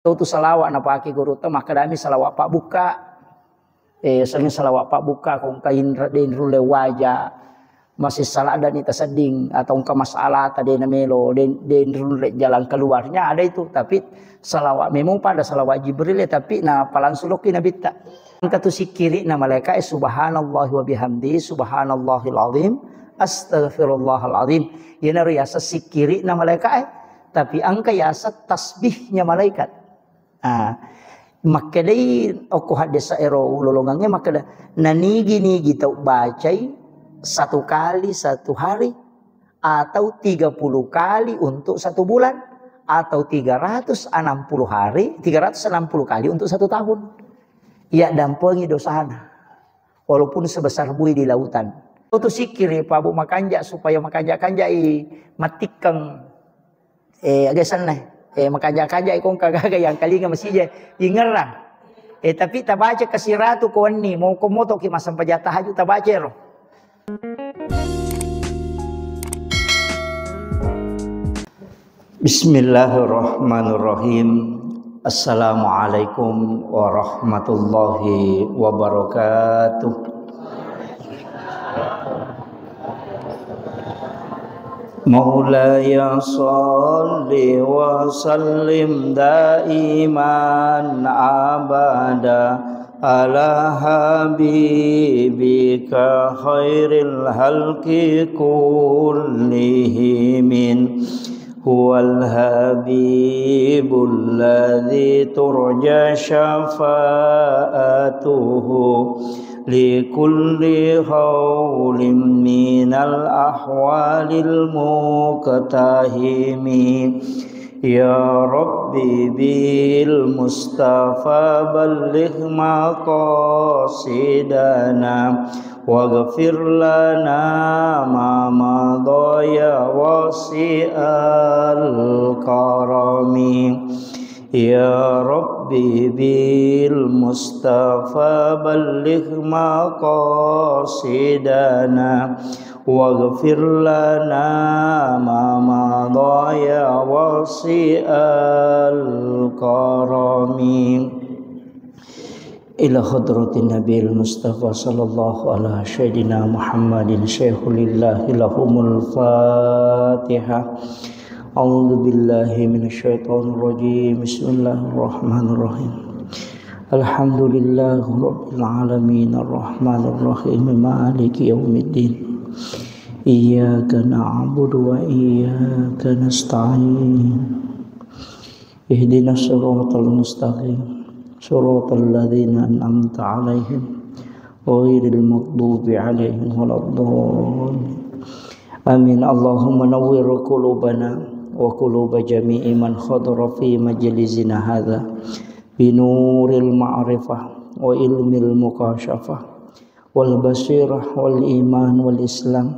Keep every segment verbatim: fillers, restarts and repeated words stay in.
Tau tu salawat napake gurutta, makkedami salawat pabbukka. Eh, sering salawat pabbukka, ko engka inre-, de inrulle waja, masih salah dani tasedding, atau engka masalah ta de namelo, de, de inrulle jalan keluarnya ada itu. Tapi salawat memang pada salawat Jibril ya, tapi na palang suloki nabitta. Engka tu sikkiri na malaika, eh, subhanallah wa bihamdi, subhanallahil azim, astagfirullahal azim. Yenaro yasa sikkiri na malaika, eh. Tapi engka yasa tasbihnya malaikat. Ah, makkedai okko haddesa ero ulolongangnge makkeda, nanigi-nigi tau bacai satu kali satu hari, atau tiga puluh kali untuk satu bulan, atau tiga ratus enam puluh hari, tiga ratus enam puluh kali untuk satu tahun. Iya dampengi dosana, walaupun sebesar bui di lautan. Itu sikkiri, Pak Bu, makanja supaya makanja-kanjai matikkeng. Eh, aga senna. Eh, makanja-kanja iko engka gaga yang kalinga masija ingerang. Eh, tapi tabaca kasiratu ko wenni, mau ko motoki massempajang tahajud tabaca ero. Bismillahirrahmanirrahim. Assalamualaikum warahmatullahi wabarakatuh. مولاي صل وسلم دائما أبدا على حبيبك خير الخلق كلهم. هو الحبيب الذي ترجى شفاعته لكل هول من الأهوال المقتحم. يا رب بالمصطفى بلغ مقاصدنا واغفر لنا ما مضى يا واسع الكرم. يا رب بالمصطفى بلغ مقاصدنا واغفر لنا ما مضى يا واسع الكرم. إلى حضرة النبي المصطفى صلى الله على سيدنا محمد شيخ لله لهم الفاتحة. أعوذ بالله من الشيطان الرجيم. بسم الله الرحمن الرحيم. الحمد لله رب العالمين. الرحمن الرحيم. مالك يوم الدين. إياك نعبد وإياك نستعين. اهدنا الصراط المستقيم. صراط الذين أنعمت عليهم. غير المغضوب عليهم ولا الضالين. آمين. اللهم نور قلوبنا وقلوب جميع من حضر في مجلسنا هذا بنور المعرفة وعلم المكاشفة والبصيرة والإيمان والإسلام.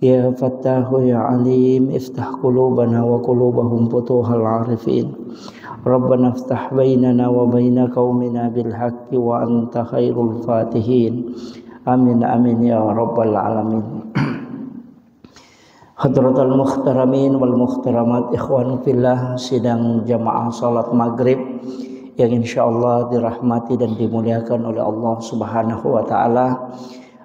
يا فتاح يا عليم، افتح قلوبنا وقلوبهم فتوح العارفين. ربنا افتح بيننا وبين قومنا بالحق وأنت خير الفاتحين. آمين، آمين يا رب العالمين. Hadratal muhtaramin wal muhtaramat, ikhwan fillah, sidang jamaah salat maghrib yang insyaallah dirahmati dan dimuliakan oleh Allah Subhanahu wa Ta'ala.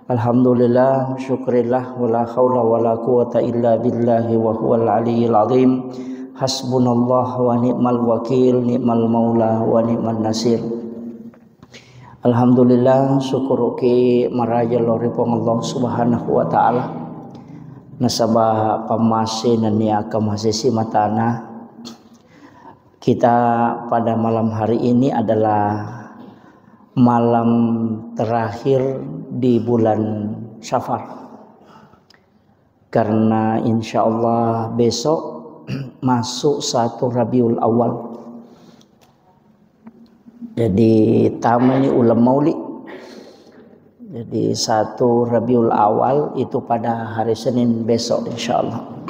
Alhamdulillah, syukrillah, wala haula wala quwata illa billahi wa huwal aliyyil azim. Hasbunallah wa ni'mal wakil, ni'mal maula wa ni'man nasir. Alhamdulillah, syukuruki maraja lao ri Puang Allah Subhanahu wa Ta'ala. Nasaba pammase nennia akkamase simatana. Kita pada malam hari ini adalah malam terakhir di bulan Safar. Karena insyaallah besok masuk satu Rabiul Awal. Jadi tamani uleng mauli. Jadi satu Rabiul Awal itu pada hari Senin besok insyaallah.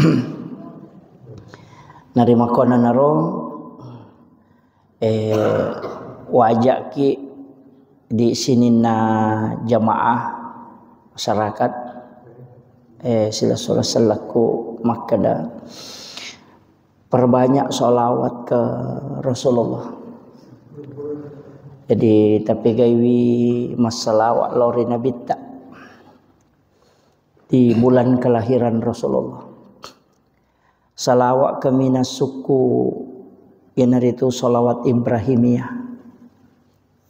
Narimakkonanaro, eh, wajaki di sininna jamaah masyarakat, eh, sila-sila sellekku makkeda, perbanyak sholawat ke Rasulullah. Jadi tapegaiwi massalawa lao ri Nabitta di bulan kelahiran Rasulullah. Salawa kemina sukku iyanaritu salawat Ibrahimiyah.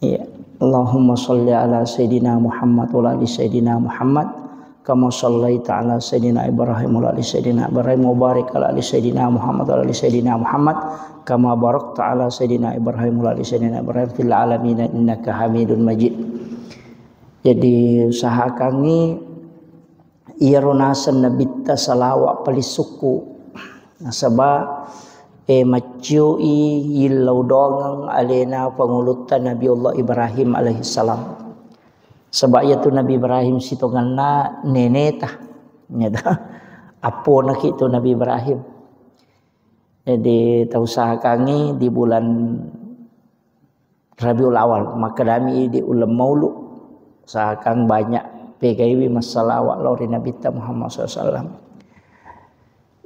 Iya. Allahumma salli ala Sayyidina Muhammad wa ala ali Sayyidina Muhammad kama sallaita ala Sayyidina Ibrahim wa ala ali Sayyidina Ibrahim wa barik ala ali Sayyidina Muhammad wa ala ali Sayyidina Muhammad kama barakta ala Sayyidina Ibrahim wa ala ali Sayyidina Ibrahim fil alamin innaka Hamidun Majid. Jadi usahakangngi iyaro naseng Nabitta salawa paling sukku. Nasaba, eh, maccioi yillau doangeng alena pangulutta Nabiullah Ibrahim alaihissalam. Saba iyatu Nabi Ibrahim sitongenna neneta. Nyata. Apponaki tu Nabi Ibrahim. Jadi tausahakangngi di bulan Rabiul Awal, makkedami idi uleng maulu, usahakan banyak pegaiwi massalawa lao ri Nabitta Muhammad sallallahu alaihi wasallam.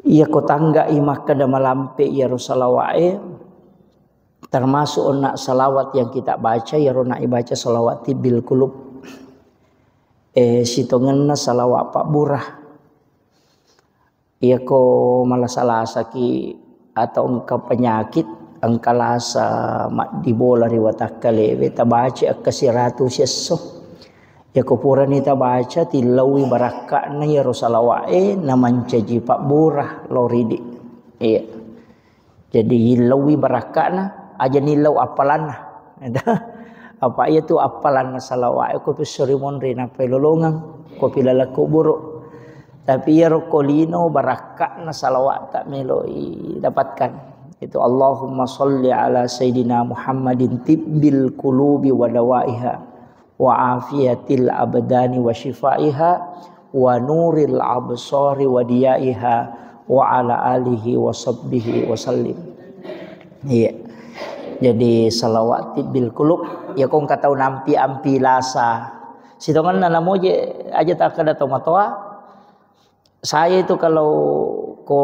Iya ko tanggai makkeda malampe iyaro salawae, termasuk onna salawat yang kita baca, iyaro na ibaca salawat tibbil kulub. Eh, sitongenna salawat pabbura. Iyako malasa-lasaki atau engka penyakit, engka lasa maddibola ri watakkalewe, tabaca akka siratu siesso. Iyako purani tabaca, tillaui barakka'na iyaro salawa'e, namancaji pabbura lao ridi. Iya. Jadi, yillauwi barakka'na, aja nillau appalanna. Apa iya tu appalanna salawa'e, ko pissori monri nappai lolongeng, ko pilalakko buru. Tapi iyaro ko lino barakka'na salawa'ta meloi dapatkan. Itu Allahumma salli ala Sayyidina Muhammadin tibbil qulubi wa dawaiha wa afiyatil abdani wa syifaiha wa nuril absari wa diyaiha wa ala alihi wa sahbihi wa sallim. Iya. Jadi salawat tibbil qulub, ya ko engka tau nampi-ampi lasa. Sitongenna namoje aja takkeda tomatoa, saya itu kalau ko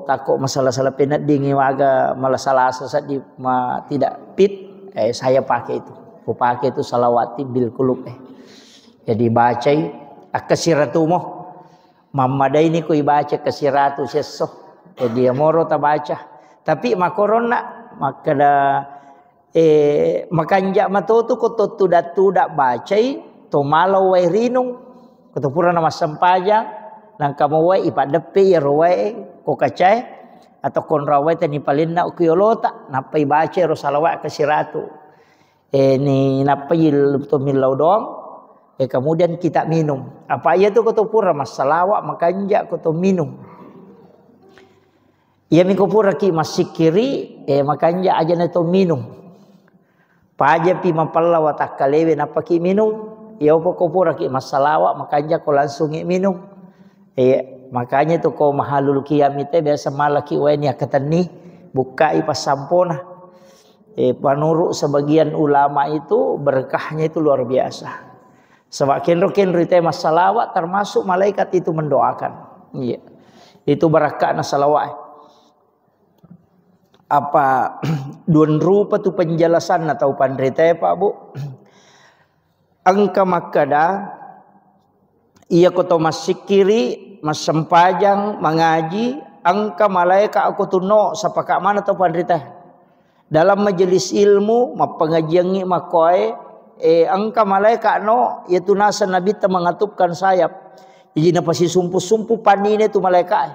takko masalah-salah peneddingi waga malasa-lasa seddi ma tidak fit, eh, saya pakai itu. Ku pakai itu salawat tibbil qulub, eh. Jadi bacai akkasiratumo. Mammadaini ku ibaca kasiratu siesso. Jadi yamoro tabaca. Tapi makoronna makkeda Eh, makanja matotu ko to tuda-tuda bacai, to malo wae rinung, ko to purana massempajang, nangka mo wae ipaddeppe iyaro wae ko kacae, atau konra wae teni palenna ko yolota, nappa ibaca ro salawat ke siratu. Eh, ni nappa il-, to millau doang, eh, kemudian kita minum. Apa iya tu ko to pura massalawa, makanja ko to minum. Iyami ko puraki massikkiri, eh, makanja ajana to minum. Pajapi mapella watakkalewe nappaki minum. Iya upa ko puraki massalawa, makanja ko langsungi minum. Eh, makanya tu ko mahalul kiam itu biasa malaki wae ni akkatenni, bukkai passampona. Eh, menurut sebagian ulama itu berkahnya itu luar biasa. Sebab kenro-kenro itu massalawa termasuk malaikat itu mendoakan. Iya. Itu barakka'na salawat. Apa duan rupa tu penjelasan atau panrita, Pak, Bu? Engka makkeda, iya ko to massikkiri, massempajang, mangaji, engka malaika ko tu no, sapaka mana to panrita. Dalam majelis ilmu, mappengajiangngi makkoe, eh, engka malaika no, yaitu nasa nabitta mengatupkan sayap. Jadi napasisumpu-sumpu panine tu malaika.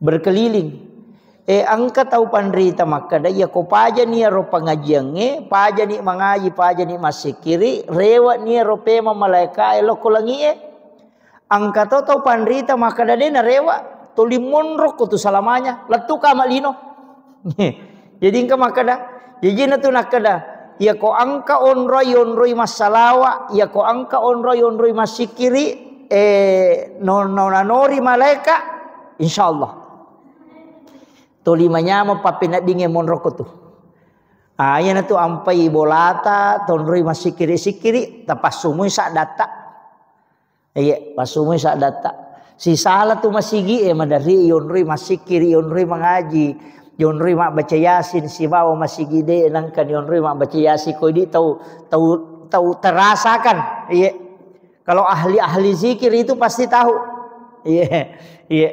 Berkeliling. Eh, engka tau panrita makkeda, iya ko pajani iyaro pengajiangnge, pajani mangaji, pajani massikkiri, rewani iyaro pema malaikae lokko langie. Engka to tau panrita makkeda de narewa, tuli monro ko tu salamanya, lettu ka malino. Jadi engka makkeda, jajina tu nakkeda, iya ko engka onroi, onroi massalawa, iya ko engka onroi, onroi massikkiri, eh, no, no, nanori malaika, insyaallah. Tuli manyameng pappeneddingnge monroko tu. Ah, iyanatu ampai bolata, tonroi massikkiri-sikkiri, tapassumui saddatta. Iya, passumui saddatta. Sisala tu masigi e, maderri yonroi massikkiri, yonroi mangaji. Yonroi mabbaca Yasin sibawa masigi de nangka yonroi mabbaca Yasin ko idi tau, tau, tau terasakan. Iya. Kalau ahli-ahli zikir itu pasti tahu. Iya. Iya.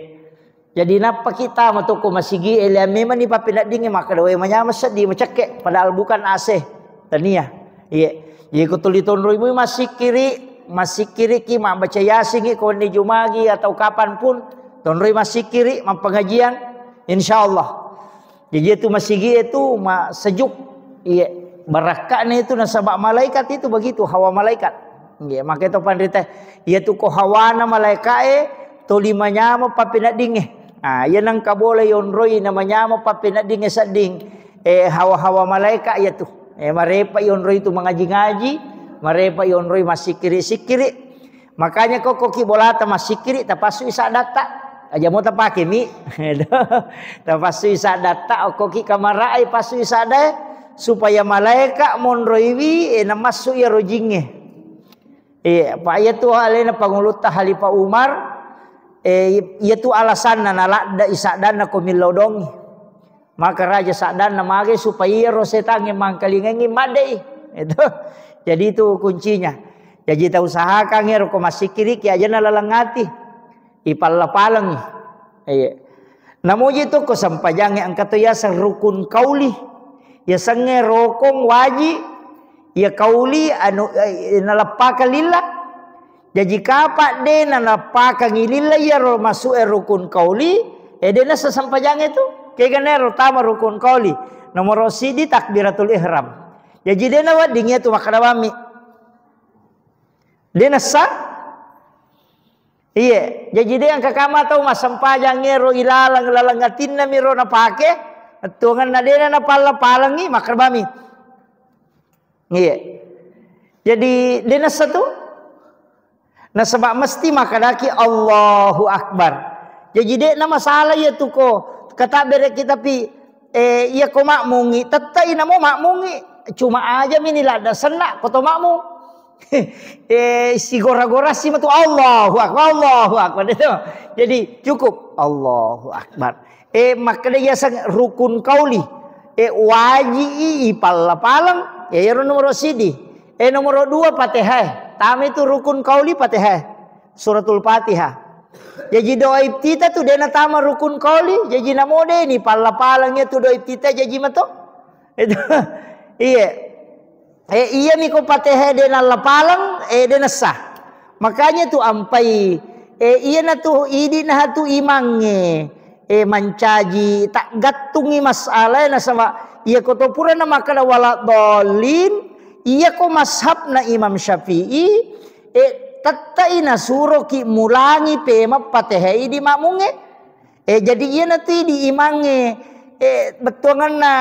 Jadi nappa kita matoko masigi ele memang ni papenaddinge maka doe manyama seddi macekke padahal bukan A C. Tania. Iya. Iya ko tuli tonroi mui masikiri, masikiri ki mabbaca Yasin ki ko wenni Jumagi atau kapan pun tonroi masikiri mappengajian insyaallah. Jadi itu masigi itu ma sejuk. Iya, barakka'na itu nasaba malaikat itu begitu, hawa malaikat. Iya, maka itu panrita, iya tu ko hawana malaika'e toli manyama papenaddinge. Ah, iya nangka bola yonroi na manyama papenaddinge sedding. Eh, hawa-hawa malaikat iya tu. Eh, marepa yonroi tu mangaji-ngaji, marepa yonroi masikiri-sikiri. Makanya kokkoki bolata massikiri tapassui saddatta. Aja mo tapake mi. Tapassui saddatta okkoki kamara'e passui saddae supaya malaika monroiwi e namassu iyaro jingnge. Eh, pa iya tu alena pangulutta Khalifah Umar, eh, iya tu alasanna naladda i saddanna ko millau dongi. Maka raja saddanna mage supaya iyaro setangnge mangkalingengngi maddei. Itu. Jadi itu kuncinya. Jadi tausahakan ero ko massikiriki aja nalaleng ati. Ipalla-palengi. Iya. Namuji tu ko sempajangnge engka to yaseng rukun kauli. Yasengnge rokong waji. Ya kauli anu, eh, naleppaka lilla. Jaji kapa de nanappakangi lilla iyaro masuk e rukun kauli, e de nassa sempajangnge tu. Kegana ero tama rukun kauli. Nomoro sidi takbiratul ihram. Jaji de nawedding iya tu makkada bammi. De nassa? Iye, jaji de engka kama tau massempajang ero ilalang laleng atinna miro napake, tuanganna de napalla-palengi makkada bammi. Iya. Jadi de nassa tu. Nasaba mesti makkadaki Allahu Akbar. Jaji de na masalah iya tu ko katabbereki tapi eh, iya ko makmungi tettai namo makmungi. Cuma aja mini ladda senna ko to makmung. Eh, sigora-gora si matu Allahu Akbar, Allahu Akbar itu. Jadi cukup Allahu Akbar. Eh, makkeda yaseng rukun kauli. Eh, waji i ipalla-paleng. Ya, iyaro nomoro sidi. Eh, nomoro dua Fatihah. Tama itu rukun kauli Fatihah. Suratul Fatihah. Jaji doa iftitah tu dena tama rukun kauli. Jaji namode ni palla-paleng ya tu doa iftitah jaji mato. Itu. Iya. Eh, iya mi ko Fatihah de nalla paleng, eh, de nessa. Makanya tu ampai, eh, iya na tu idi na tu imangnge, eh, mancaji tak gattungi masalah nasaba iya ko to pura na makkada wala dolin, iya ko mazhabna Imam Syafi'i, eh, tettai nasuroki mulangi pema Fatihah di makmungnge. Eh, jadi iyanatu idi imangnge, eh, bettuanganna,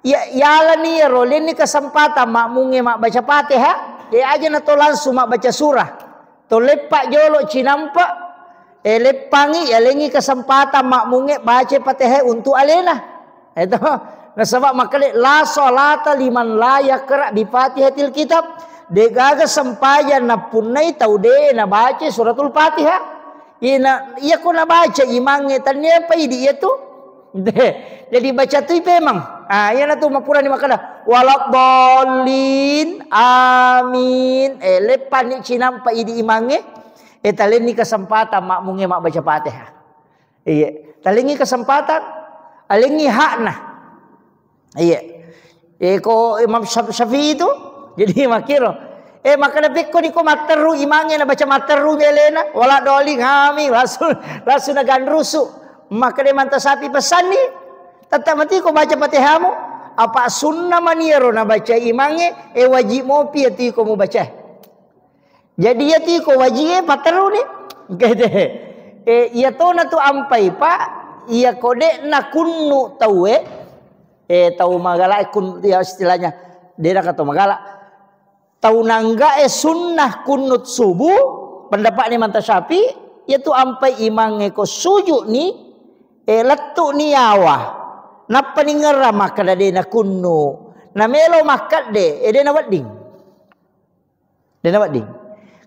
ya, yalani iyaro, lenni kesempatan makmungnge mabbaca Fatihah, eh, aja na to langsung mabbaca surah. To leppa jolo cinampa, eh, leppangi, yalengi kesempatan makmungnge baca Fatihah untuk alena. Itu, nasaba makkeda, "La salata liman la yaqra bi Fatihatil Kitab." Degaga sempajang nappunnai tau de nabaca suratul Fatihah. Ina, iya ko nabaca imangnge, tannia pa idi iya tu. De. Jadi baca tui pemang. Ah, iya na tu mappurani makkeda, "Waladdallin, amin." Eh, leppani cinampa idi imangnge. Eh, talenni kesempatan makmungnge mabbaca Fatihah. Iya. Talengi kesempatan, alengi hakna. Iya. Eh, ko Imam Syaf-, Syafi'i itu, jadi makkiro. Eh, makkeda pekko ni ko matteru imangnge na baca matteru melena, wala doli ngami, langsung, langsung naganrusu. Makkeda manta sapi pesanni, tetap mati ko baca Fatihahmu. Apa sunnah maniero na baca imangnge, eh, wajib mopi ya tu ko mu baca. Jadi iya tiko wajie patteruni. Kete. Eh, iya tona tu ampai, Pak. Iya ko de nakunnu tauwe. Eh, tau magala kun, ya istilahnya. De naka tau magala. Tau nanggae sunnah kunnut subuh, pendapat ni Imam Syafi'i, iya tu ampai imangnge ko sujud ni, eh, lettu ni yawa. Nappa ni ngerra makkeda de nakunnu. Namelo makkede, eh, de nawedding. De nawedding.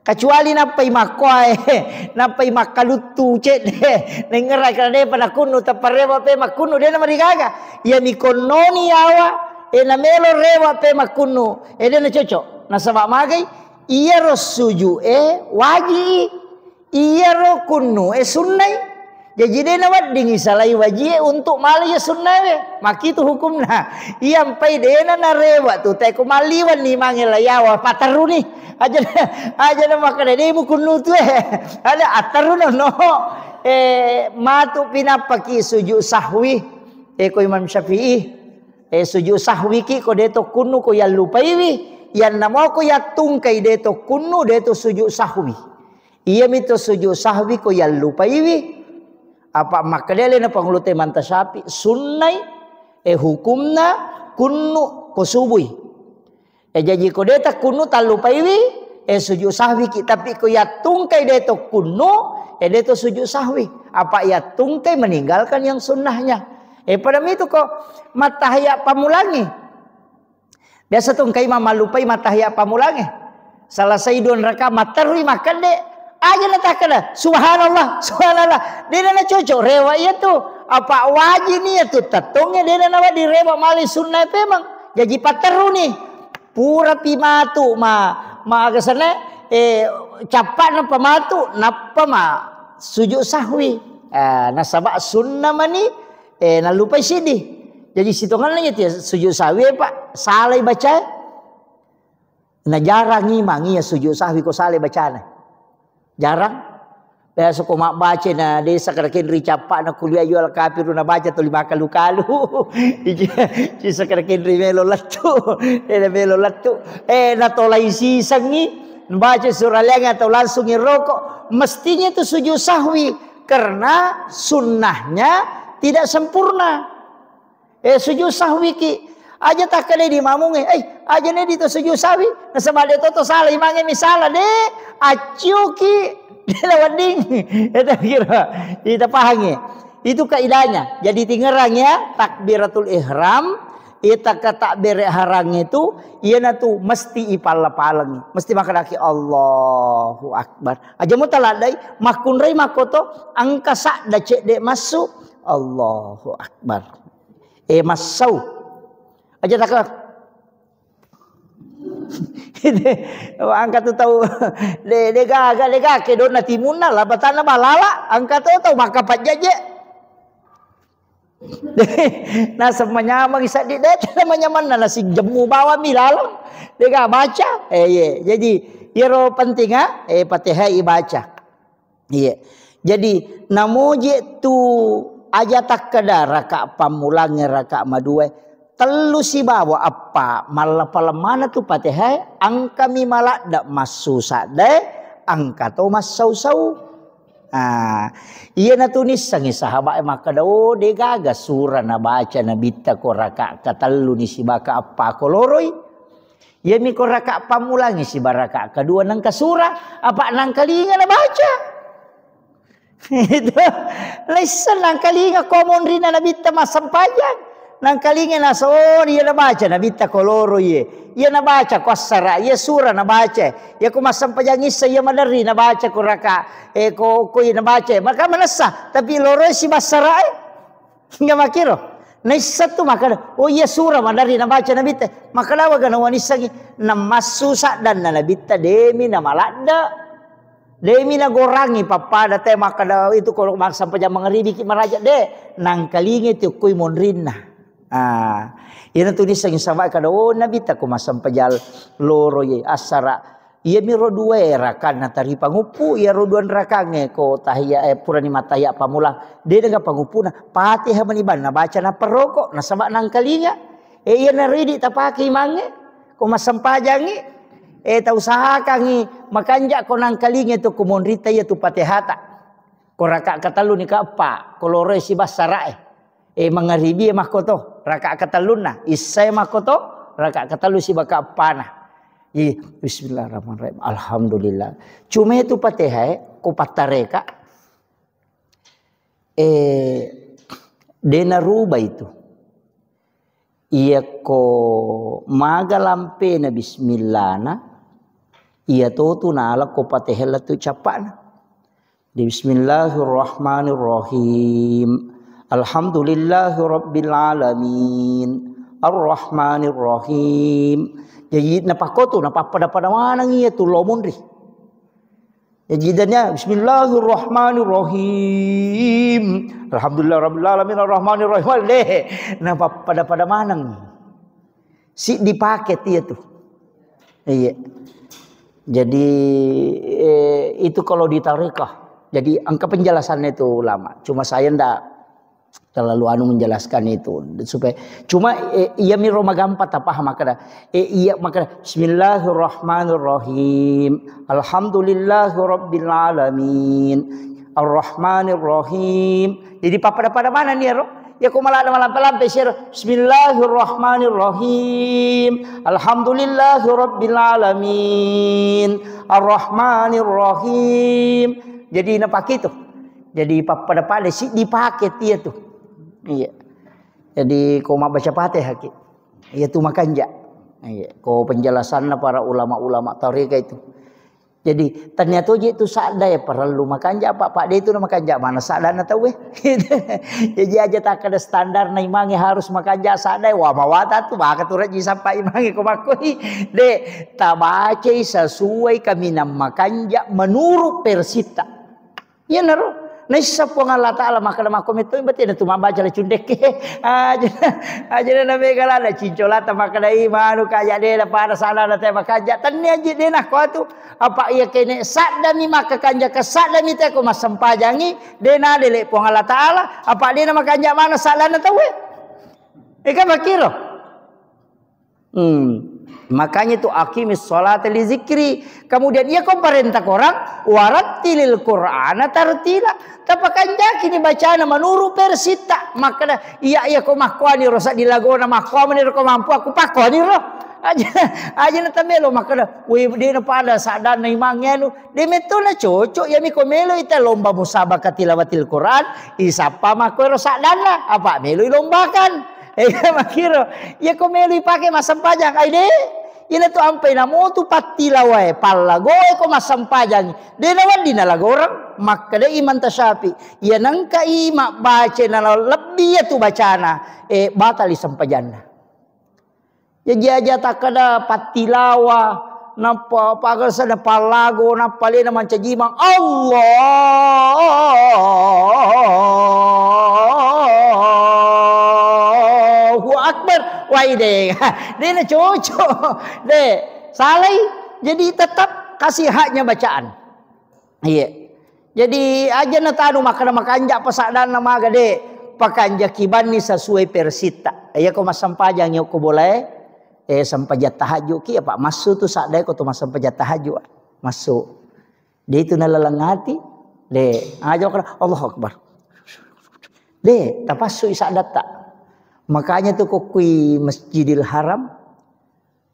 Kecuali nappai makkoae, nappai makkaluttu cedde, nengngerai karena depa nakunnu, tappa rewa pe makkunnu, dena marigaga. Iya mikonnoni yawa, e namelo rewa pe makkunnu, e dena cocok. Nasaba magai, iyaro suju e waji, iyaro kunnu e sunnai. Jaji dena weddingi salai wajie untuk mala iya sunnae. Makitu hukumna. Iya mpai dena narewa tu, teko malliwan ni mange layawa paterruni. Aja, aja na makkeda de mukunnu tu, eh. Ada aterru no, no. Eh, matu pinappaki sujud sahwi. Eh, ko Imam Syafi'i. Eh, sujud sahwi ki ko de to kunnu ko yallupaiwi. Yanna mo ko yattungkai de to kunnu, de to sujud sahwi. Iyami to sujud sahwi ko yallupaiwi. Apa makkedele na pangulu te manta Syafi'i, sunnai, eh, hukumna kunnu ko subui. E, jaji ko de takkunnu tallupaiwi, e, sujud sahwi ki, tapi ko yattungkai de to kunnu, e, de to sujud sahwi. Apa yattungkai meninggalkan yang sunnahnya. E, pada mitu ko mattahiyat pammulangi. Biasa tu engkai mammallupai mattahiyat pammulangi. Selesai dua rakaat matterui makkede, aja na takkeda, "Subhanallah, subhanallah." De na cocok rewa iya tu. Apa wajib ni iya tu tettongnge de na nawa direwa mali sunnah pemang. Jaji patteruni. Purapi matu ma, ma aga senna, eh, cappa'na pa matu, nappa ma sujud sahwi. Eh, nasaba sunnah mani, eh, nallupai siddi. Jaji sitongenna iya tu sujud sahwi, Pak, salai bacae. Na jarang imang iya sujud sahwi ko salai bacana. Jarang. Biasa ko mabbaca na desa kada kenri cappa'na kuliah yual kapiru na baca tuli makalu-kalu. Ci, ci sakada kenri melo lettu. Eh, melo lettu. Eh, na tolai sisengi. Baca surah Al-An'am atau langsung roko. Mestinya itu sujud sahwi. Karena sunnahnya tidak sempurna. Eh, sujud sahwi ki. Aja takkeda di mamungnge, "Eh, aja ne di to sujud sahwi." Nasaba de to to sala imangnge misala de. Accio ki. De la wedding. Eta kira. Ita pahangi. Itu kaidahnya. Jadi tingerang ya, takbiratul ihram, ita ke takbir ihram itu, iyana tu mesti ipalla-palengi. Mesti makkedaki Allahu Akbar. Aja mu taladdai, makkunrai makkoto, engka sadda cedde massu. Allahu Akbar. Eh, massau. Aja taka. Angka tu tau de, de gaga, de gaga, kedona timunna, labatanna balala, angka tu tau makkapajjaje. Naseng manyameng saddi de, tena manyamanna nasi jemmu bawang mi laleng. De gaga baca. Eh, iye. Jadi, iyaro penting, ah, eh, Fatihah ibaca. Iya. Jadi, namoje tu aja takkeda raka pammulangnge, raka maduae, tellu sibawa eppa, mallapa-lemmana tu Fatihae, engkami maladde massu saddae, engka to massau-sau. Ah, iyana tu nissengngi sahabae makkeda, "Oh, de gaga sura nabaca Nabitta ko raka katellu ni sibaka eppa ko loroi." Iyami ko raka pammulangngi siba raka kedua nengka sura, apa nangkalinga nabaca. Itu. Laissa nangkalinga ko monrinna Nabitta massempajang. Nangkalinga naso, oh, iya nabaca Nabitta ko loro iye. Iya nabaca ko assara, iya sura nabaca. Iya ko massempajang issa iya maderri nabaca ko raka, eh, ko, ko iya nabaca. Maka manessa, tapi loro si bassara, eh. Hingga makkiro. Naissa tu makkeda, "Oh iya, sura maderri nabaca Nabitta." Makkeda, "Wa gana wanissangi." Namassu saddanna Nabitta, demi namaladde. Demi nagorangi pappada te makkeda itu ko massempajang mangaribi ki maraja de. Nangkalinga tu koi monrinna. Ah, iyana tu nissengngi sahabae kada, "Oh, Nabitta ko massempajang loro ye, assara." Iyamiro dua rakanna tari panguppu, iyaro dua rakangnge ko tahiyya, eh, purani mattahiyya pammulang, de nengka panguppuna, Fatihah mani bang nabaca nappa roko, nasaba nangkalinga. Eh, iyana ridi tapake imangnge, ko massempajangngi, eh, tausahakangngi makanja ko nangkalinga tu ko monrita iya tu Fatihata. Ko raka katellu ni kaeppa, ko loroe sibassarae. Eh, mangaribi makkoto, raka katellunna, issae makkoto, raka katellu sibaka eppana. Ih, bismillahirrahmanirrahim. Alhamdulillah. Cuma itu Fatihah, eh, ko pattareka, eh, dena ruba itu. Iya ko maga lampena bismillahna, Iya to tu nala ko Fatihah lettu cappa'na. Di bismillahirrahmanirrahim. Alhamdulillahirabbil alamin. Arrahmanirrahim. Jadi napakko tu, napappada-pada maneng iya tu lo munri. Jadi dania bismillahirrahmanirrahim. Alhamdulillah rabbil alamin arrahmanirrahim. Deh, napappada-pada maneng. Siddi paket iya tu. Iya. Jadi eh, itu kalau di tarekat. Jadi engka penjelasannya itu ulama. Cuma saya ndak terlalu anu menjelaskan itu supaya cuma eh, iya miro magampa tapaham makkeda eh, iya makkeda bismillahirrahmanirrahim alhamdulillahirabbil alamin arrahmanirrahim. Jadi pappada-pada mana nih ro? Ya ko maladde malampe-lampe siro bismillahirrahmanirrahim alhamdulillahirabbil alamin arrahmanirrahim. Jadi napakitu. Jadi pappada-pada siddi paket iya tu. Iya. Jadi ko mabbaca Fatihah ki. Iya tu makanja. Iya. Ko penjelasanna para ulama-ulama tarekat itu. Jadi tania toje tu sadda ya parellu makanja apa pak de tu na makanja mana sadda na tauwe. Jadi aja tak ada standar na imange harus makanja sadda wa mawata tu maka tu raji sampai imange ko makkoi. De tabacai sesuai kaminang makanja menurut versita. Iyanaro naissa Puang Allah Ta'ala makkeda makko metto berarti na tu mabbaca le cundekke. Aja aja na mega lada cincolata makkeda i manu kaja de na pada sana na te makanja tenni aji de na ko atu apa iya kene sadda mi makka kanja ke sadda mi te ko massempajangi de na dele Puang Allah Ta'ala apa de na makanja mana sadda na tauwe. Eka makiro. Hmm. Makanya itu aqimis sholata li zikri. Kemudian iya ko parentah korang warattilil Qur'ana tartila. Tapakanjaki ni bacana menurut versita. Makkeda iya iya ko makkuani rosa di lagona makkuani ro ko mampu aku pakkuani ro. Aja aja na tamelo makkeda we de na pada sadana imange anu de metto na cocok ya mi ko melo ita lomba musabaqah tilawatil Qur'an isappa makko ro sadana apa melo ilombakan. Eh, makiro, iya ko melo ipake massempajang, ai de, ina tu ampai namotu pattilawae, pallagoe ko massempajang, de nawedding nalagoreng, makkeda Imam Tasyafi, iya nengkai mabbaca na lebbi iya tu bacana, eh, batali sempajanna. Jaji aja takkeda pattilawa, nappa pagasana pallago, nappa lena mancajimang, Allahu Akbar. Wai de, de na cocok. De, salai. Jadi tetap kasih haknya bacaan. Iya. Jadi aja na tanu makkeda makanja pasaddanna maga de. Pakanja kibanni sesuai versitta. Iya ko massempajang yokko bolae. Eh, sempajang tahajud ki apa massu tu saddae ko tu massempajang tahajud. Massu. De itu nalaleng ati. De, aja makkeda Allahu Akbar. De, tapassu i saddatta. Makanya tu ko kui Masjidil Haram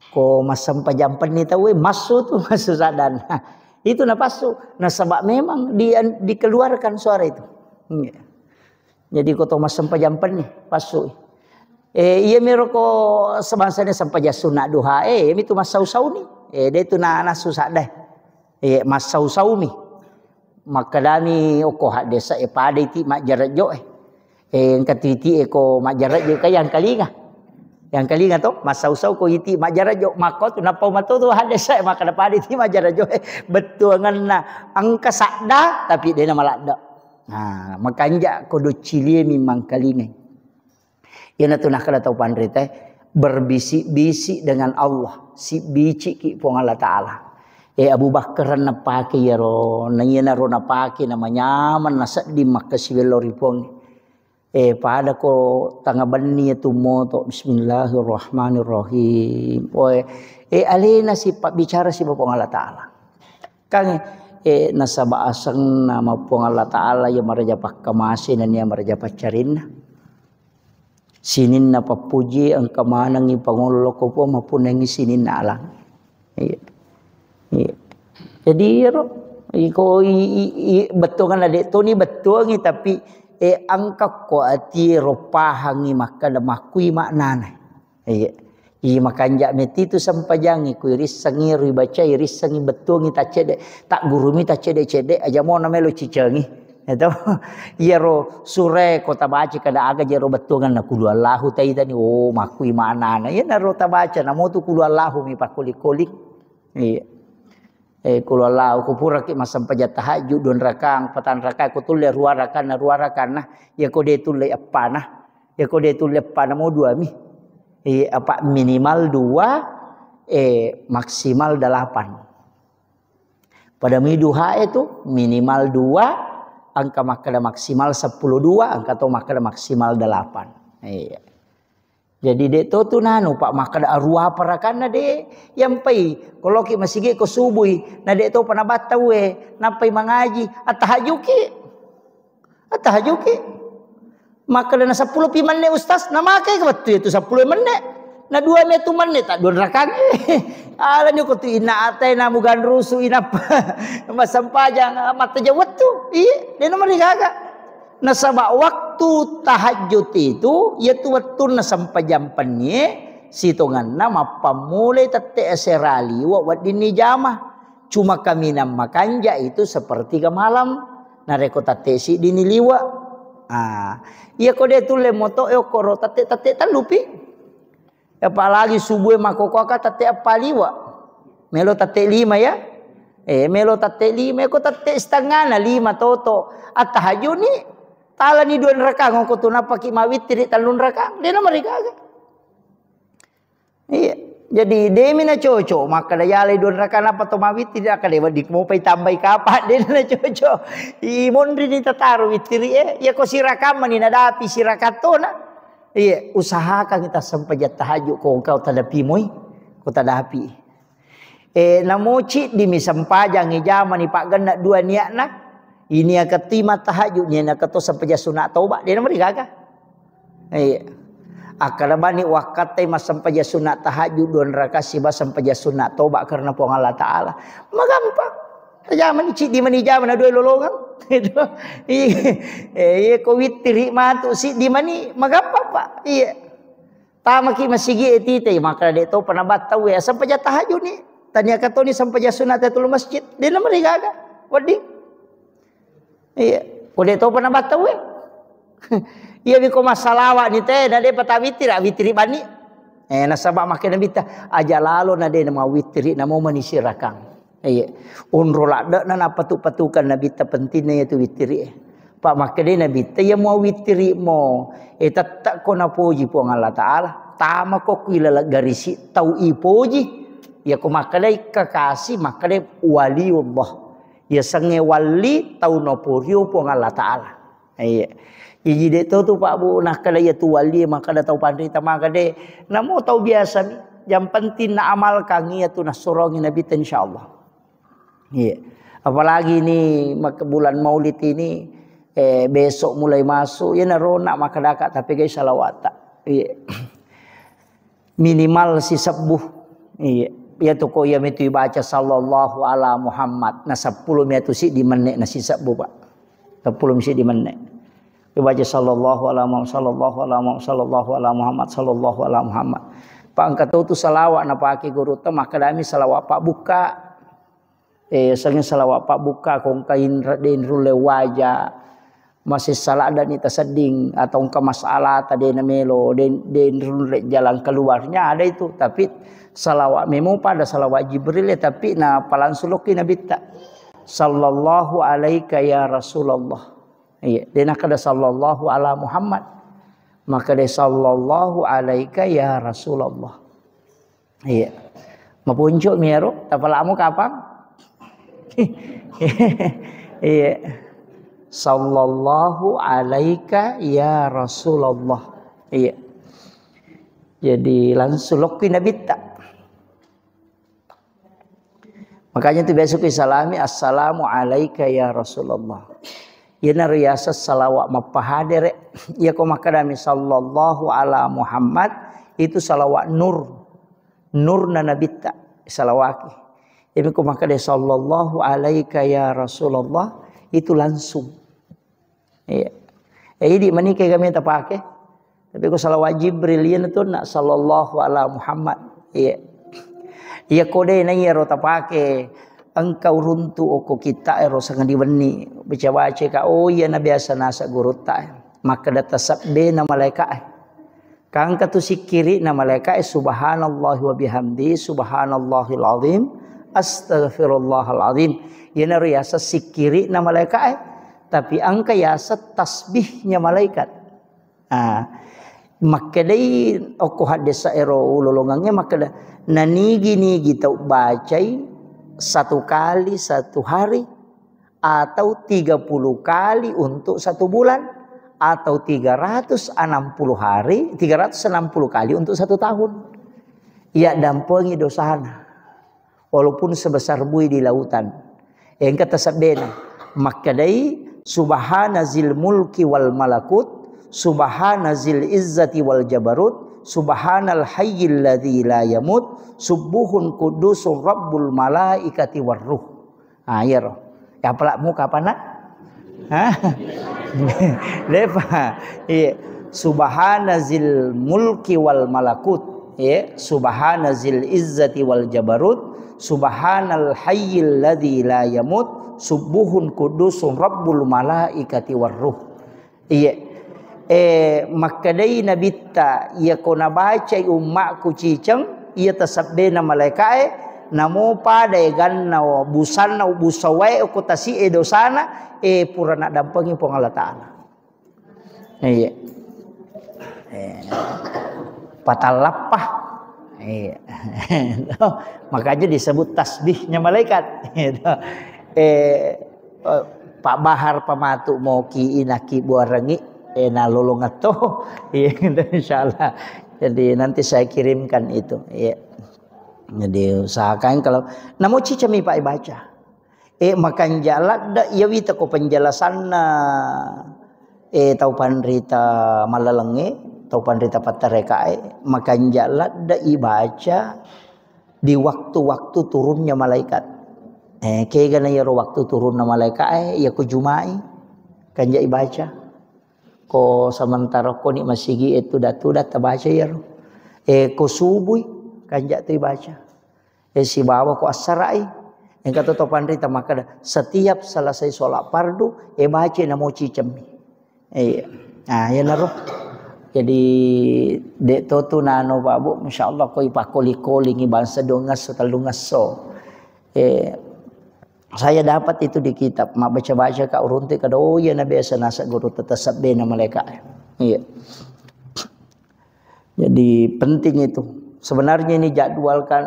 ko massempajang penni tauwe massu tu massu saddanna. Itu napassu. Nasaba memang di, dikeluarkan suara itu. Iya. Jadi ko to massempajang penni passu. Eh, iya miro ko sebangsana sempajang sunna duha. Eh, iya mitu massau-sauni. Eh, de tu na nasu sadda. Eh, massau-saumi. Makkedami okko haddesa e pada iti majjarejjo e. Eh, engka tu iti e ko majjarejjo ka yang kalinga. Yang kalinga to, massau-sau ko iti majjarejjo makko tu nappa mato tu haddesa e makkeda pada iti majjarejjo e. Bettuangenna engka sadda tapi dena maladde. Nah, makanja ko doccilie mi mangkalingai. Iyanatu nakkeda tau panritae, berbisik-bisik dengan Allah, sibbiciki Puang Allah Ta'ala. Eh, Abu Bakar napake iyaro, na iyanaro napake namanyameng nasedding makkasiwello ri Puang. Eh, pada ko tanga benni tu moto, Bismillahirrahmanirrahim. Oe, eh, alena si pabbicara siba Puang Allah Ta'ala. Kan, eh, nasaba asenna ma Puang Allah Ta'ala iya maraja pakkamase nennia maraja paccarinna. Sininna pappuji engka manengngi pangollo ko Puang mappunnangngi sininna alang. Iya. Iya. Jadi iyaro iko i, i, i, bettuangan ade toni bettuangi tapi eh, engka ko ati ro pahangi makkeda makkui maknana. Iya. Iya, makanja meti tu sempajangi, kui rissengi, ribacai, rissengi, bettuangi, taccede, tak gurumi, taccede-cede, aja mo na melo cicengi. Itu, iyaro sure ko tabaca kada aga jero bettuangan na kulu Allahu taitani, oh, makui maknana. Iya naro tabaca, namo tu kulu Allahu mi pakkolik-kolik. Iya. Eh, kulu Allahu, ko puraki massempajang tahajud, dua rakang, patang rakang, ko tulle rua rakang, na rua rakang, nah, iya ko de tulle eppana. Iya ko de tulle eppana mo dua mi. Iya, apa minimal dua, eh, maksimal delapan. Pada mi duha itu minimal dua, angka makkeda maksimal sepuluh dua, angka to makkeda maksimal delapan. Iya. Jadi de to tu nanu, Pak, makkeda arua parakanna de. Yampai, ko loki masigi ko subui, na de to panabatta we, nappai mangaji, attahajuki. Attahajuki. Makkeda na seppulo pi menne, Ustaz, na make ke wettu itu seppulo menne. Na dua metu menne, tak dua rakang. Alani ko tu inna atai na mugan rusu inappa. Masempajang, mattaja wettu. Iya, de nomor gaga. Nasaba waktu tahajud itu, yaitu wettunna sempajang pennie, sitonganna mappammulai tette asera liwa weddinni jama. Cuma kaminang makanja itu sepertiga malam. Narekko tette siddini liwa. Ah, iya ko de tulle moto e okkoro tette-tette tellupi. Apalagi subuh e makkokkoe ka tette eppa liwa. Melo tette lima ya. Eh, melo tette lima, ko tette setengana lima toto. Attahajuni, talani dua rakang, ko tu nappaki mawittiri tellung rakang. De nomor gaga. Iya. Jadi demi na cocok, makkeda yalai dua rakang apa to mawittiri, akkeda wedding mopai tambai kapa, de na cocok. I monri ni tataro wittiri e. Iya ko sirakang mani nadapi sirakang tona. Iya, usahakan kita sempajang tahajud ko engkau tadapi moi, ko tadapi. Eh, namo ciddi mi sempajang ijamani paggenna dua niatna. Ini akati mattahajud, niatna kato sempajang sunat toba, de nomor gaga. Iya. Akkeda bani wakkattai massempajang sunat tahajud dua rakang siba sempajang sunat toba karena Puang Allah Ta'ala. Magampang. Jamani ciddi mani jamana dua lolongang. Itu. Iya. Eh, iya ko wittiri matu siddi mani magampang, Pak. Iya. Tamaki masigi e tite, maka de to panabatta we sempajang tahajud ni. Tania katoni sempajang sunat tahiyatul masjid. De nomor gaga. Wedding. Iya. Ko de to panabatta we. Iya biko massalawa ni te, na de pata wittiri, wittiri bani. Eh, nasaba makke Nabitta, aja lalo na de na mawittiri, namo mani sirakang. Iya. Onro ladde'na napatu-patukan Nabitta pentingna iyatu wittiri e. Pak makkeda Nabitta, iya mo wittiri mo, eh, tette ko napoji Puang Allah Ta'ala. Tama ko kui laleng garisi tau ipoji. Iya ko makkeda kekasih, makkeda waliullah. Iya sengnge wali tau naporio Puang Allah Ta'ala. Iya. Jadi de to tu Pak Bu, nakkeda iyatu wali, makkeda tau panrita, makkeda namo tau biasa mi. Yang penting na amalkan iyatu nassurongi Nabitta, insyaallah. Iya. Apalagi ini mak-, bulan Maulid ini, eh, besok mulai masuk, ya narona makkedaka tapi guys salawata. Iya. Minimal sisebbu. Iya. Iya tu ko iya mitu ibaca sallallahu ala Muhammad. Na seppulo miatu siddi menne na sisebbu, Pak. Seppulo mi siddi menne. Ibaca sallallahu ala Muhammad, sallallahu ala Muhammad, sallallahu ala Muhammad, sallallahu ala Muhammad. Pak engka to tu salawat napake gurutta, makkedami salawat pabbukka. Eh, sanging salawat pabbukka ko engka inre-, de inrulle waja, masessa laddani tasedding, atau engka masalah ta de namelo, de, de inrulle jalan keluarnya ada itu. Tapi salawat memo pada salawat Jibril ya, tapi na palangsung lokki Nabitta. Sallallahu alaika ya Rasulullah. Iya, de nakkeda sallallahu ala Muhammad. Makkeda sallallahu alaika ya Rasulullah. Iya. Maponco mi ero, tapalamu kapang? Iya. Sallallahu alaika ya Rasulullah. Iya. Jadi langsung lokki Nabitta. Makanya tu biasa ku salami, "Assalamu alaika ya Rasulullah." Iyanaro yaseng salawat mappahadere. Iya ko makkedami sallallahu ala Muhammad, itu salawat nur. Nurna Nabitta salawaki. Iya ko makkeda sallallahu alaika ya Rasulullah, itu langsung. Iya. Eh, idi manike kami tapake. Tapi ko salawat Jibril, iya na tu nak sallallahu ala Muhammad. Iya. Iya ko de na iya ro tapake engka uruntu oko kita ero sangadi wenni. Baca-baca ka, oh iya na biasa nasa gurutta. Makkeda tasabbe na malaika. Kangka tu sikkiri na malaika, subhanallahi wa bihamdi, subhanallahil azim, astaghfirullahal azim. Iya na riasa sikkiri na malaika. Tapi engka yaseng tasbihnya malaikat. Ah, makkedai okko haddesa ero ulolongangnge makkeda, nanigi-nigi tau bacai satu kali satu hari atau tiga puluh kali untuk satu bulan atau tiga ratus enam puluh hari, tiga ratus enam puluh kali untuk satu tahun. Iya dampengi dosana. Walaupun sebesar bui di lautan. Engka tasabbena. Makkedai, subhana zil mulki wal malakut, subhana zil izzati wal jabarut, subhanal hayyil ladzi la yamut, subbuhun quddusun rabbul malaikati war ruh. Ah, iya ro. Ya pala muka apa nak? Hah? Lepa. Iya. Subhana zil mulki wal malakut. Iya. Subhana zil izzati wal jabarut. Subhanal hayyil ladzi la yamut. Subbuhun quddusun rabbul malaikati war ruh. Iya. Eh, makkedai nabitta, iya ko nabacai ummakku ciceng, iya tasabbena malaikae, namo pada eganna, busanna, busawae ko tasi'e dosana, eh, pura naddampengi Puang Allah Ta'ala. Iya. Eh, patallappa. Iya. Makanya disebut tasbihnya malaikat. Gitu. Eh, eh, Pak Bahar pamatu moki inaki buarengi, eh, nalolongetto. Iya, gitu, insyaallah. Jadi nanti saya kirimkan itu. Iya. Jadi usahakan kalau namo cicemi Pak baca. Eh, makanja ladde iya wita ko penjelasanna, eh, tau panrita malalengnge, tau panrita pattarekae, makanja ladde ibaca di waktu-waktu turunnya malaikat. Eh, kegana iyaro waktu turunna malaikae, iya ko Jumai, kanja ibaca. Ko sementara ko ni masigi e tuda-tuda tabaca iyaro. Eh, ko subui, kanja tu ibaca. Eh, sibawa ko assara'i. Engka to, to panrita makkeda, setiap selesai sholat fardu, eh, baca namo cicemmi. Iya. Nah, iyanaro. Jadi, dek to tu nano, Pak Bu, insyaallah ko ipakoli-kolingi bangsa dua ngesso, tellu ngesso. Eh, saya dapat itu di kitab, mabbaca-baca ka urunti kada, oh iya, na biasa nasa guru tetasabbena malaika. Iya. Jadi penting itu. Sebenarnya ini jadwalkan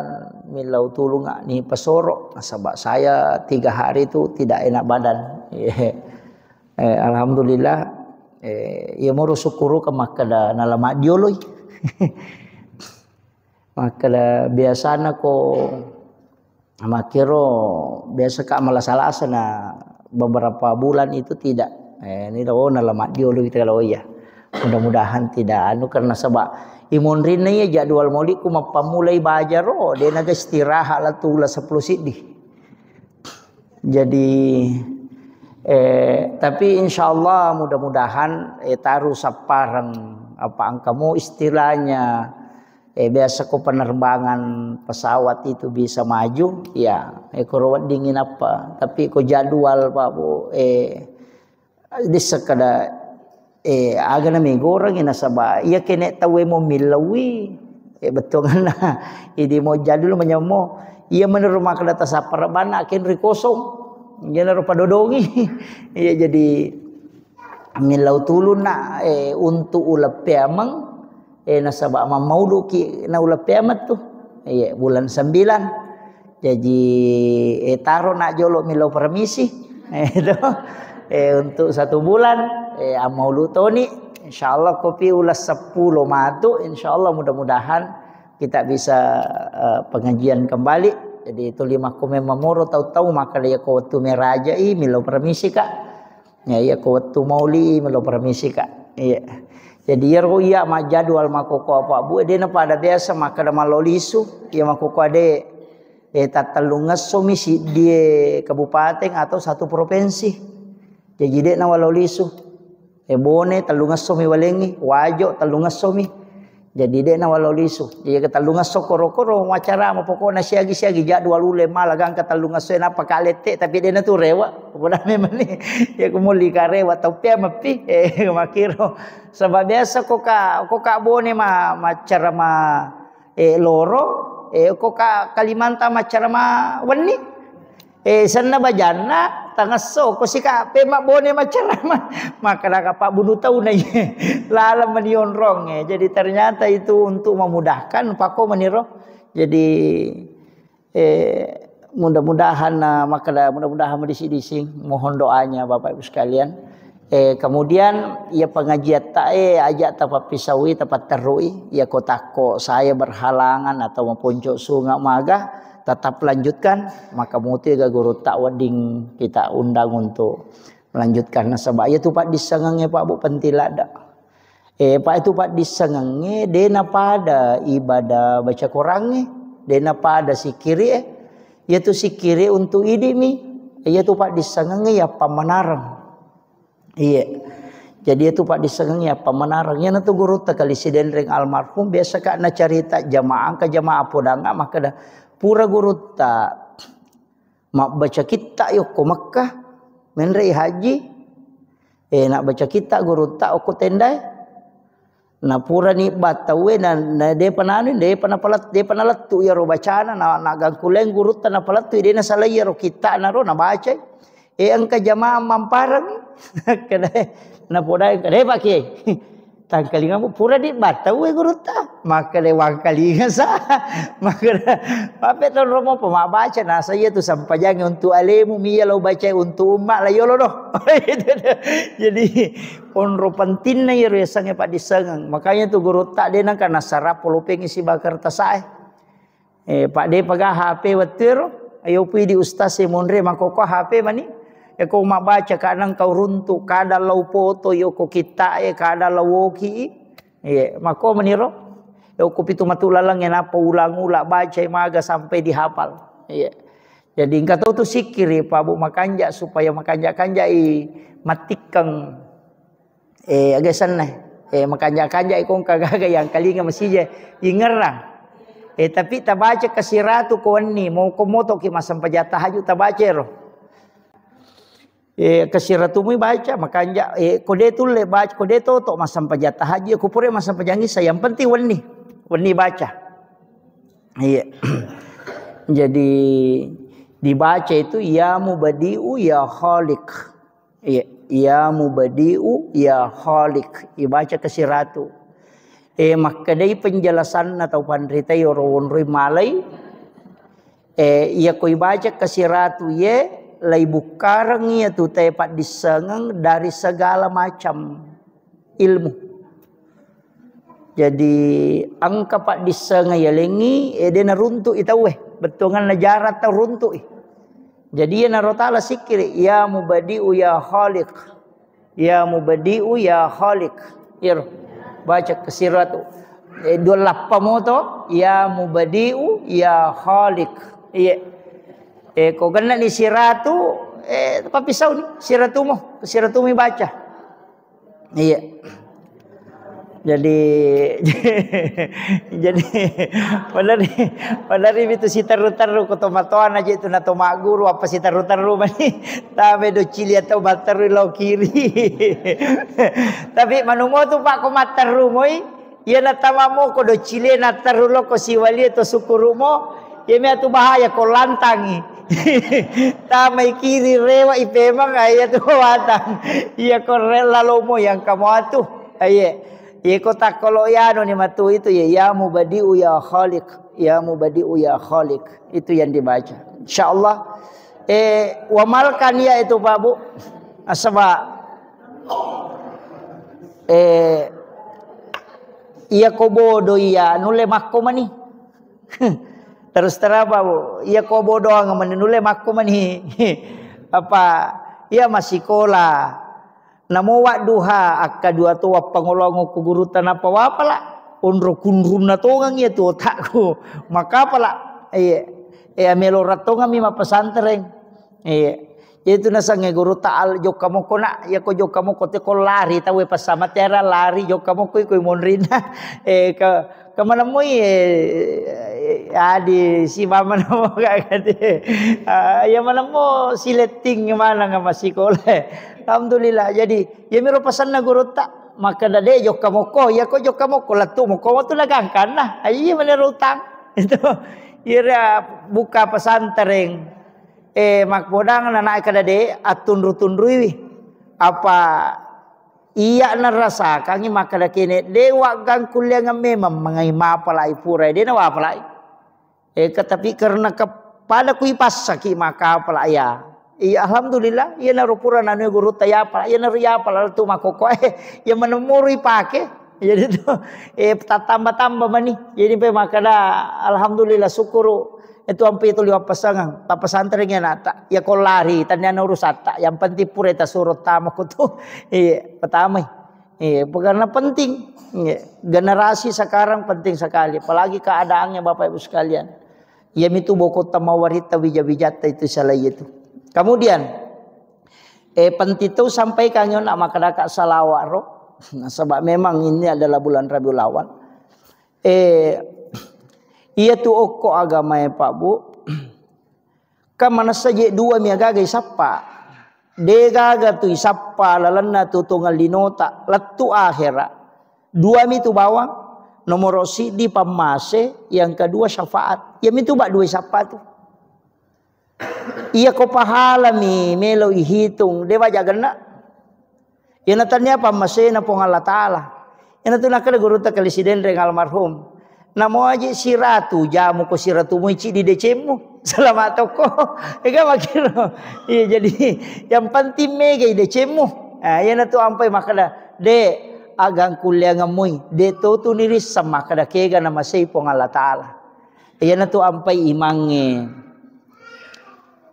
millau tulung ni pesoro, nasaba saya tiga hari itu tidak enak badan. Eh, alhamdulillah, eh, iya moro syukuru ke makkeda nalama dioloi. Makkeda biasana ko makkero biasa ka malasa-lasa na beberapa bulan itu tidak. Eh, ini oh nalama dioloi kita kalau iya. Mudah-mudahan tidak anu karena sebab imonrinna iya jadwal mauliku mappamulai bajaro, de naga istirahat la tula sepuluh siddi. Jadi, eh, tapi insyaallah mudah-mudahan, eh, taru sappareng apa engkamu istilahnya, eh, biasa ko penerbangan pesawat itu bisa maju, ya, eh, koro weddingin apa. Tapi ko jadwal, Pak Bu, eh, Disseng kada, eh, aga na megorengngi nasaba iya kene tauwe mo millauwi, eh, bettuanganna. Idi mo jadul manyammo. Iya menurut makkeda tasappara bana aken ri kosong. Iyanaro padodongi. Iya jadi millau tulunna, eh, untuk uleppeameng. Eh, nasaba mammauluki na uleppeameng tu. Iya, bulan sembilan. Jaji, eh, taro na jolo millau permisi. Eh, itu. Eh, untuk satu bulan, eh, ammaulu toni. Insyaallah kopi ulas sepuluh matu, insyaallah mudah-mudahan kita bisa, eh, pengajian kembali. Jadi itu lima komen mamoro tau-tau maka dia ko wettu merajai millau permisi ka. Ya, iya ko wettu mauli melo permisi ka. Iya. Jadi iyaro iya majadwal makkokkoe Pak Bu, dena pada biasa makkeda mallo lisu. Iya makkokkoe de, eh, tattellu ngesso mi siddie kabupaten atau satu provinsi. Jadi de na wallo lisu. E, Bone tellungesso mi walengngi, Wajo tellungesso mi. Jadi de' nawalo lisu. Iya, ke tellungesso koro-koro macarama, pokokna siagi-siagi jadwal ule mala gangka tellungesso, e, nappa ka lette, tapi de' natu rewa. Pokokna memang ni, ya, kumuli ka rewa, tau pia mappi, e, makkiro. Sebab biasa ko ka, ko ka Bone ma, macarama, e, loro, e, ko ka Kalimantan macarama wenni. E, senna bajanna, tangesso, ko sika pemma Bone macarama. Makkeda ka pabbunu tauna iye. Laleng mani onrong, e. Jadi ternyata itu untuk memudahkan, pako maniro. Jadi, e, mudah-mudahan, na, makkeda mudah-mudahan madisi-disi. Mohon doanya Bapak Ibu sekalian. E, kemudian, iya pengajian ta, e, aja tapappisaui, tapatterui, iya ko takko saya berhalangan atau maponco sunga maga, tetap lanjutkan, maka mutu ega guru ta wedding kita undang untuk melanjutkan. Nasaba iya tu paddissengengnge, Pak Bu, penting ladda. E, Pak, itu paddissengengnge, de napada ibadah baca Qurangnge, de napada sikiri e, iya tu sikiri untuk idimi, iya tu paddissengengnge, iya pammanareng. Iya. Jadi itu paddissengengnge, iya pammanareng. Iyanatu gurutta Kali Sidenreng almarhum, biasa ka nacarita jamaah, engka jamaah podanga makkeda, pura gurutta mabbaca kitta yokko Mekkah, menrei haji, e, nabbaca kitta gurutta okko tendae. Na purani battaue, na, na depa nanu, depa napalet-, depa nalettu iyaro bacana, na, nagangkuleng gurutta napalettu, de nasalai iyaro kittana ro nabacai. E, engka jamaah mampareng. Keda, napodai, keda, "E, Pak Kiai, tangkalingamu pura di battaue gurutta." Makkeda, "Wangkalinga sa." Makkeda, "Mappe tonro mopo mabbaca, nasa iya tu sampajangnge untuk alemu, mi iya lo bacai untuk umma la yolo do." Jadi, onro pentingna iyaro yasengnge paddissengeng. Makanya tu gurutta de nengka nasara polopengi sibawa kertasae. E, Pak, de paga H P wettuero, ayo pui di ustaz e monre makoko H P mani. E, ko mabbaca kadang kau runtu, kadang lau foto, yoko kitta e, kadang lau woki. Iya, mako maniro. Yoko pitu matu laleng e, napa ulang-ulang baca e maga sampai dihafal. Iya. Jadi engka tau tu sikkiri, Pak Bu, makanja supaya makanja-kanjai mattikkeng. E, aga senna. E, makanja-kanja iko engka gaga yang kalinga masija ingerang. E, tapi tabaca kasiratu ko wenni, moko motoki massempajang tahajud tabaca ero. E, kasiratu mui baca, makanja, e, ko de tulle baca, ko de toto massempajang tahajud, ko pura massempajang isa, yang penting wenni. Wenni baca. Iya. Jadi dibaca itu ya mubadi'u ya khaliq. Iya, ya mubadi'u ya khaliq. Ibaca kasiratu. E, makkedai penjelasanna tau panritai oro wonroi malai. E, iya ko ibaca kasiratu ye, lai bukkareng iya tu tae paddissengeng dari segala macam ilmu. Jadi engka paddissengeng yalengngi, e, de naruntu'i tauwe. Bettuanganna jarang tau runtu'i. Jadi iyanaro taala sikkiri, ya mubadi'u ya khaliq. Ya mubadi'u ya khaliq. Iyaro. Baca kasiratu. E, dua lappa moto, ya mubadi'u ya khaliq. Iya. E, ko gennani siratu, e, papisauni, siratumo, siratumu baca. Iya. Jadi, jadi, padahal, padahal itu siterru-terru ko tomatoana je tu na to magguru apa siterru-terru mani. Tabe do cili atau batteru lo kiri. Tapi manumo tu Pak ko matteru moi, iya na tamamo ko do cili na terru lo ko siwalie to sukurumo, iya mea tu bahaya ko lantangi. Tamai kiri rewa ipemang, iya tu watang. Iya ko rela lomo yang kamu atu. Iya. Iya ko takkolo yano ni matu itu ya, ya mubadi'u ya khaliq, ya mubadi'u ya khaliq. Itu yang dibaca. Insyaallah. E, wamalkan ya itu Pak Bu. Asaba. E, iya ko bodo iya nulle makko mani. Terus terang Pak Bu, iya ko bodoang mani nulle makko mani. Apa iya masikola. Namo wadduha akkadua to wappangoloang okko gurutta nappa wapala. Onro kunrunna tongang iya tu otakku. Makapala. Iya. E, amelo rattongang mi mappesantreng. Iya. Itu nasengnge gurutta al-, jokka mokko nak, iya ko jokka mokko te ko lari tau e, pas sama tiara lari jokka mokko iko monrinna. Eh, ke, ke manemmui, eh, adi si mama namo kagati. Ah, iya manemmo siletting maneng masikola. Alhamdulillah. Jadi, iya miro pesanna gurutta. Makkeda de jokka mokko, iya ko jokka mokko, lettu mokko, wettu na gangkanna. Iya menero utang. Itu. Ira buka pesantren. Eh, makkudang nanae kada de attunru-tunruiwi. Apa iya narasakangi makkeda kene de waggang kulliangeng memang mengai mapalai pura de na wapalai. Eh, ke-, tapi karena ke-, pada kui passaki maka apala ya. Iya, alhamdulillah, iya naro pura nanui gurutta ya apala, iya naro ya apala tu makoko eh, iya menemuru ipake. Jadi tu, eh, tatamba-tamba mani. Jadi pe makkeda, alhamdulillah, syukuru. Itu ampe itu liwat pasangan, ta pesantren ya nata. Ya ko lari, tanya urusatta. Yang penting pura ta suruh tama kutu. Iya, pertama. Iya, karena penting. Iya. Generasi sekarang penting sekali, apalagi keadaannya Bapak Ibu sekalian. Iya mitu bokota mawaritta wija-wijatta itu salah itu. Kemudian, eh, penting tu sampaikan yo nak makkeda ka salawat ro. Nah, sebab memang ini adalah bulan Rabiul Awal. Eh, iya tu okko agama e Pak Bu. Kan manessa je dua mi agaga isappa. De gaga tu isappa lalenna tu tongang linota lettu akhera. Dua mi tu bawang, nomoro siddi pammase, yang kedua syafaat. Iya mi tu ba dua isappa tu. Iya ko pahala mi melo ihitung, de waja genna. Iyana tania pammasena Puang Allah Ta'ala. Iyana tu nakkeda gurutta Kali Sidenreng almarhum. Namo aji siratu jamu ko siratu muici di decemmu. Selamat toko. Ega makiro. Iya, jadi yang penting mega i decemmu. Ah, iyana tu ampai makkeda, de agang kulliangemui. De to tu nirissang makkeda kega namasei Puang Allah Ta'ala. Iyana tu ampai imangnge.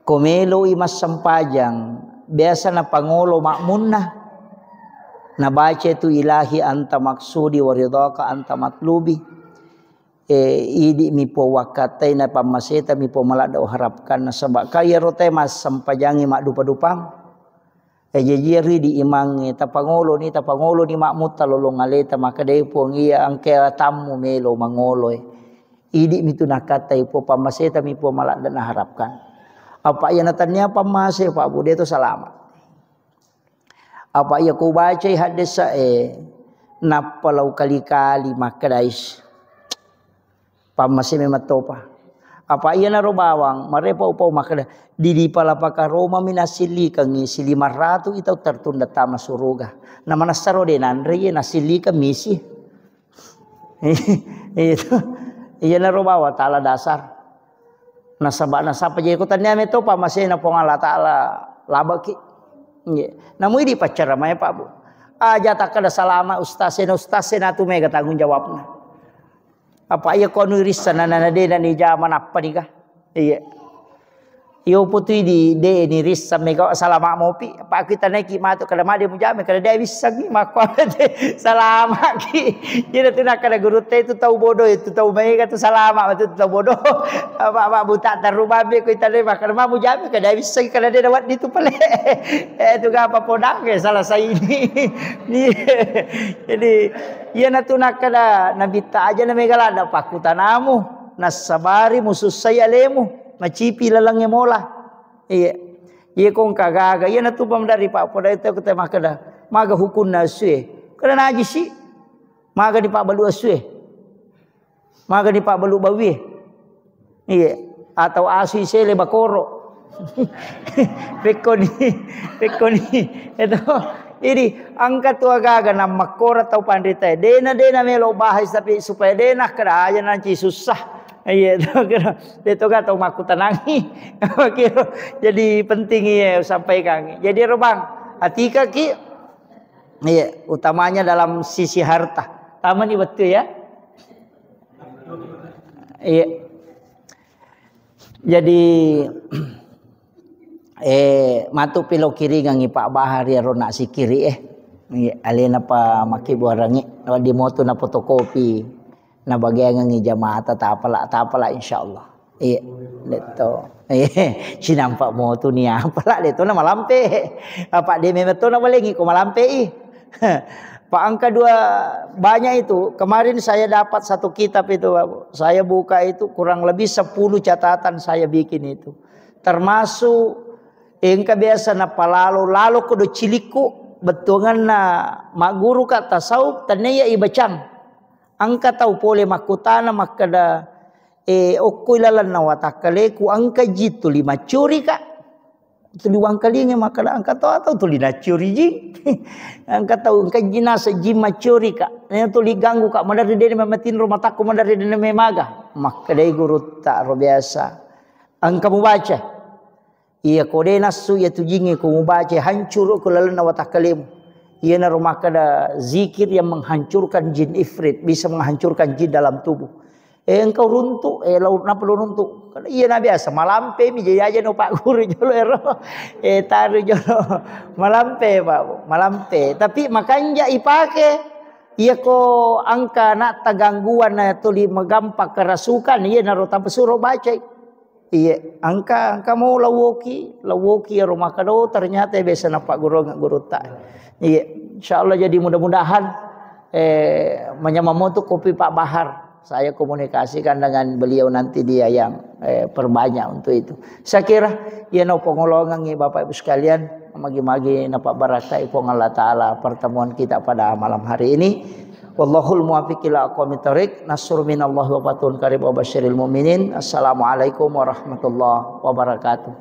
Ko meloi massempajang, biasa napangolo makmunna. Nabaca tu ilahi anta maksudi wa ridhaka anta matlubi. Eh, idi mi po wakkatai na pammaseta mi po maladda uharapkan nasaba kaya rotai massempajangi maddupa-dupang. Eh, jaji ri di imangnge, tapangoloni, tapangoloni makmutta lolong aleta, makkeda, "Eh, Puang, iya engka atammu melo mangolo, eh. Idi mi tu nakkatai, Puang, pammaseta mi, Puang, maladda naharapkan." Apa iya natannia pammase, Pak Bu, de to salama. Apa iya ko bacai haddesa, eh, nappa lau kali-kali makkedais. Pammase memang topa. Apa iyanaro bawang, marepa upau makkeda, didi palapaka Roma mi nasillikengngi, silimang ratu itau tertunda tama suruga. Na manassaro de nanre iye nasillikeng misi. Itu. Iyanaro bawang tala dasar. Nasaba nasapa je ko tania meto pammasena Puang Allah Ta'ala labeki. Nggih. Namui di paccaramai Pak Bu. Aja takkeda salama ustaz sena, ustaz sena tu mega tanggung jawabna. Apa iya ko anu irisseng nana dena ni jama nappa nika? Iya. Iyo putui di de ni risseng mega salama mopi. Apa aku tanaiki matu kada made mujame kada de wissengi makko salama ki. Jadi tu nak kada guru te tu tau bodoh itu tau mega tu salama tu tau bodoh. Apa apa buta taru babe ko itane makada mujame kada wissengi kada de dawat di tu pale. Eh tu apa podang ke salah saini. Jadi Iyanatu nakkeda Nabitta aja na mega ladda pakkutanamu, nassabari musussai alemu, macipi lalengnge mola. Iya. Iya ko engka gaga, iyanatu pamdari Pak, podai tau kute makkeda, maga hukunna assue? Kada najisi. Maga dipabbalu assue? Maga dipabbalu bawie? Iya, atau asu isele bakoro. Pekkoni, pekkoni. Itu. Jadi, engka tu agaga nammakkora tau panrita. Dena, dena melo bahas tapi supaya dena kada aja nanti susah. Iya, itu kira. Itu kan tau makkutanangi. Kira. Jadi penting iya sampaikan. Jadi ro Bang, atika ki, iya, utamanya dalam sisi harta. Tamani betul ya. Iya. Jadi, eh, matu pilo kiringangi Pak Bahar ya rona sikiri eh. Iya, alena pa makibuarangi. Di motu na fotokopi, na bagiangangi jamaata tapala, tapala insyaallah. Iya, letto. Iya, cinampa motu nia. Apala letto na malampe. Apa de memang to na balengi ko malampe i. Pak angka dua banyak itu. Kemarin saya dapat satu kitab itu, Bapak. Saya buka itu kurang lebih sepuluh catatan saya bikin itu. Termasuk engka biasa napalalo, lalo ko do cilikku, bettuanganna magguru ka tasawuf, tenneya ibacang. Engka tau pole makkutana makkeda, "Eh, okko ilalenna watakkaleku engka jin tuli maccuri ka." Tuli wangkalinge makkeda, "Engka to atau tuli naccuri jin?" Engka tau engka jin naseng jin maccuri ka. Nena tuli ganggu ka, maderri dene mematinro matakku, maderri dene memaga. Makkedai gurutta ro biasa, "Engka mubaca." Iya ko de nassu iya tu jingnge ko mubaca, hancuru ko lalenna watakkalemu. Iyanaro makkeda zikir yang menghancurkan jin ifrit, bisa menghancurkan jin dalam tubuh. Eh, engkau runtuk, eh, lau napa lo runtuk? Karena iya na biasa malampe mi jajaja no pak guru jolo ero. Eh, taru jolo malampe pak, malampe. Tapi makanja ipake. Iya ko angka nak gangguan na tuli magampa kerasukan, iya naro tapesuro bacai. Iya, engka, engka mau lawoki, lawoki ero makkeda, "Oh, ternyata biasa napaggurunga gurutta." Iya, insyaallah jadi mudah-mudahan, eh, manyameng motu kopi Pak Bahar. Saya komunikasikan dengan beliau nanti dia yang, eh, perbanyak untuk itu. Saya kira, iya no pengolongan Bapak Ibu sekalian, magi-magi napabarakai Puang Allah Ta'ala pertemuan kita pada malam hari ini. Wallahul muwaffiq ila aqwamit thariq. Nasrun minallahi wa fathun qarib wa basyiril mu'minin. Assalamualaikum warahmatullahi wabarakatuh.